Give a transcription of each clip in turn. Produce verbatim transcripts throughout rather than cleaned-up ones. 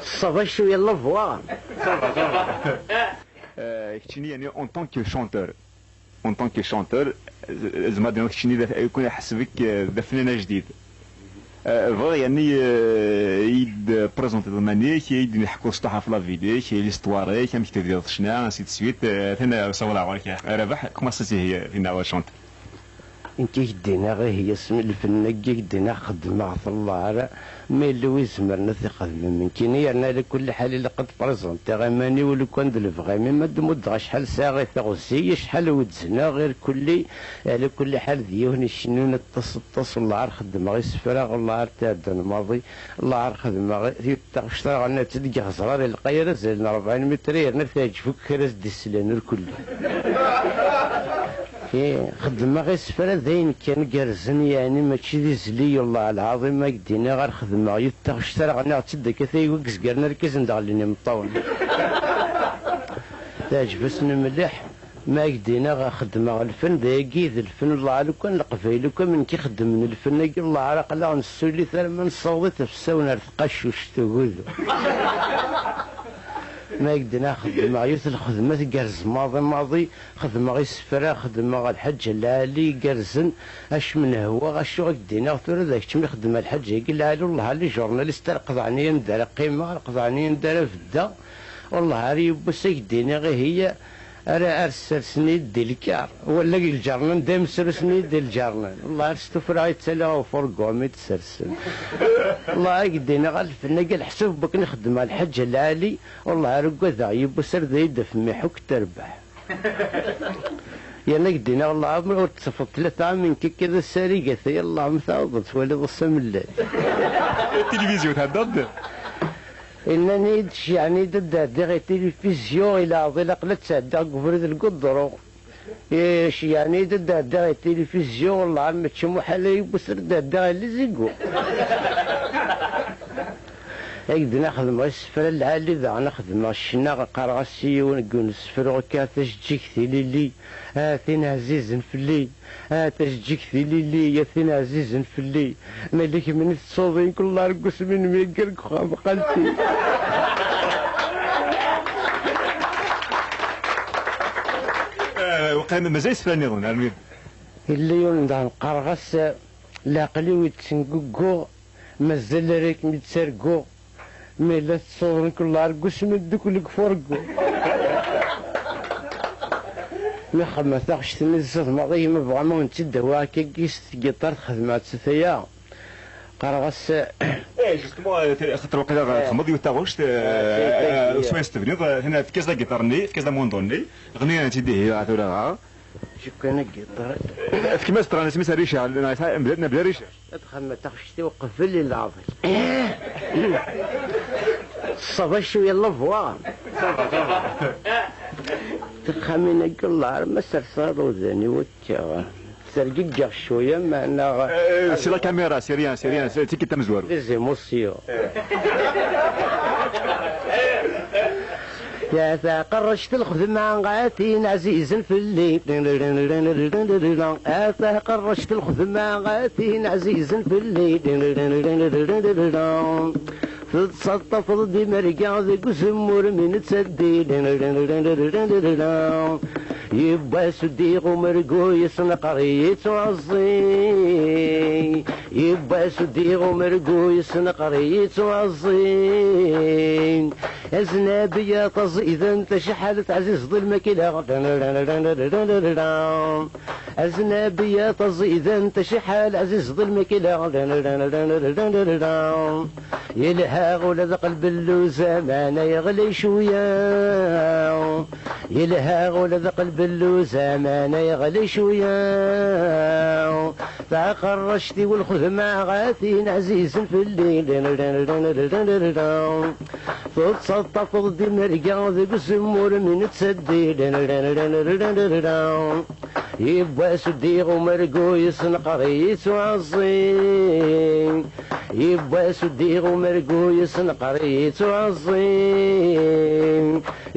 Ça va, je suis là voir. Euh, keččini, yani, en tant que chanteur, en tant que chanteur, euh, zma d keččini d af-, kun ḥsbek, euh, d afnan ajdid. Euh, bɣiɣ, yani, euh, i d-présenter iman-ik, i d-neḥku ṣṣeḥ ɣef la vie-ik, l'histoire-ik, amek tebdiḍ ccna, ainsi de suite. Euh, tana, sawḍeɣ ɣur-k. Rabaḥ, comment ça se fait, euh, fina, chanter? Nekk i k-d-iniɣ, ihi asmi lfen-agi i k-d-iniɣ xeddmeɣ-t, Allah ara, ma yella wi izemren ad t-ixedmen. Nekkini yerna ala kulli ḥal ilaq ad prezentiɣ iman-iw lukan d lebɣi-m, ma d-muddeɣ acḥal sɛiɣ i teɣzi, acḥal wezzneɣ, irkulli, ala kulli ḥal d yiwen icennun aṭas, aṭas, Allah ar xeddmeɣ isefra, Allah ar tɛeddan maḍi, Allah ar xedmeɣ taɣect ara ɣennat deg iɣẓer ar ilqay ar azal n rebɛin mitri, yerna teɛǧeb akk kra as-d-islan irkulli. Ih, xeddmeɣ isefra d ayen kan gerrzen, yeɛni mačči d izli, Allah lɛaḍim, ma k-d-iniɣ ar xedmeɣ yiwet taɣect ara ɣniɣ-tt-id akka tayi wigezgaren arkazen d-ɣellin imeṭṭawen. Teɛǧeb-asen mliḥ, ma k-d-iniɣ xeddmeɣ lfen, d ayagi i d lfen, Allah lukan leqbayel akk am nekk ixeddmen lfen-agi, Allah ara aql-aɣ nessuli-t arma nessaweḍ-it ɣef usawen ar tqacuct ugudu. Ma k-d-iniɣ xeddmeɣ yiwet lxedma tgerrez maḍi maḍi, xedmeɣ isefra, xedmeɣ lḥaǧa lɛali igerrzen, acemnehwa, acu ad k-d-iniɣ tura d kečč mi xedmeɣ lḥaǧa-agi lɛali, wellah a les journalistes ar qeḍɛen-iyi anda ara qqimeɣ, ar qeḍɛen-iyi anda ara beddeɣ, wellah ar yiwwas ad k-d-iniɣ ihi, ara, ar ssersen-iyi-d di lkar, wala lǧernan dayem srusen-iyi-d di lǧernan, wellah ar stufraɣ i ttaliɣ ɣef urgu mi d-sersen. Wellah ad k-d-iniɣ a lfen-agi leḥsab n wakken i xeddmeɣ lḥaǧa lɛali, wellah ar ugadeɣ yiwwas ar d ay d-af mmiḥ akk terbeḥ. Yerna ak-d-iniɣ, Allah, ma ur tettafeḍ tlata am nekk akka d asarag, ata yallah, ma tɛawdeḍ twaliḍ ass amellal. Tilivizyu tɛeddaḍ-d? Innan-iyi-d, ceyyɛen-iyi-d ad d-ɛeddiɣ i tilifizyu, i leɛḍil aql-i ad ttɛeddiɣ deg ubrid n lgudru. Ceyyɛen-iyi-d ad d-ɛeddiɣ i tilifizyu, wellah, mačči muḥal, yiwwas ar d-ɛeddiɣ i lizigu. Ak-d-nna xedmeɣ isefra lɛali, daɣen xedmeɣ ccna, qqareɣ-as i yiwen deg unesefru akka, a tajeǧǧigt ilili, a tin ɛzizen fell-i, a tajeǧǧigt ilili, a tin ɛzizen fell-i, malik mini tettsuḍin kul argus min mi yegger deg uxxam xalti. Eh, waqila mazal isefra nniḍen, armi. Yella yiwen daɣen qqareɣ-as, leɛqel-iw yettengugguɣ, mazal ara kem-id-ttarguɣ, mi la tettsuḍen kul argus mi ddukel deg furgu. Mi xedmeɣ taɣect-nni tẓiḍ maḍi, ma bɣa ma wen-tt-id-awiɣ akkagi s tgiṭart xedmeɣ-tt taya. Qqareɣ-as, eh, justement, eh, xaṭer waqila, eh, txedmeḍ yiwet taɣect, eh, eh, eh, eh, swayes tebniḍ, eh, hna tefkiḍ agiṭar-nni, tefkiḍ amunḍu-nni, ɣni-tt-id ihi, ah, tura, ah. Cukkan agiṭar. Efk-as ṭran, isem-is Richard, neɣ yesɛa mebla, mebla Richard. Ad xedmeɣ taɣect-iw qbel i leɛḍil. Ṣṣaba cwiya n lavoir. Tixxamin-agi, Allah, ma serseɣ iḍudan-iw akka. Tergiggeɣ cwiya, meɛna... Eh, c'est la caméra, c'est rien, c'est rien, c'est ticket tamezwarut. Les émotions. Ya taqerract lxedma a tin ɛzizen fell-i. A taqerract lxedma a tin ɛzizen fell-i. Tettsaṭṭafeḍ-d imerga deg uzemmur mi nettaddi. Yiwwas udiɣ umergu yesneqer-iyi ttwaẓẓi. Yiwwas udiɣ umergu yesneqer-iyi ttwaẓẓi. Aznabi a taẓidant acḥal teɛzizeḍ lmakila. Aznabi a taẓidant acḥal ɛzizeḍ lmakila. Yelha ula d aqelbellu zaman a yeɣli cwiya. Yelha ula d aqelbellu zaman a yeɣli cwiya. Taqerract-iw lxedma a tin ɛzizen fell-i. Tettsaṭṭafeḍ-d imerga deg uzemmur mi nettaddi. Yiwwas uddiɣ umergu yessenqer-iyi s uɛeẓẓi. Yiwwas uddiɣ umergu yessenqer-iyi s uɛeẓẓi.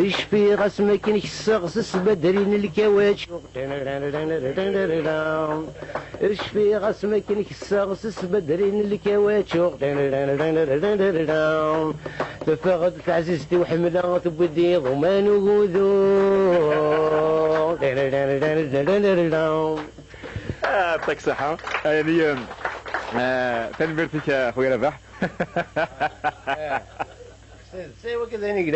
Cfiɣ asmi akken kesseɣ s sbadri n lkawac. Cfiɣ asmi akken kesseɣ s sbadri n lkawac. Teffeɣ-d teɛzizt-iw ḥemmleɣ, tewwi-d iḍuman ugudu. Ah, ṭṭak ṣaḥa. Ayani, ah, tanemmirt-ik a xuya Rabaḥ. Say what can they need?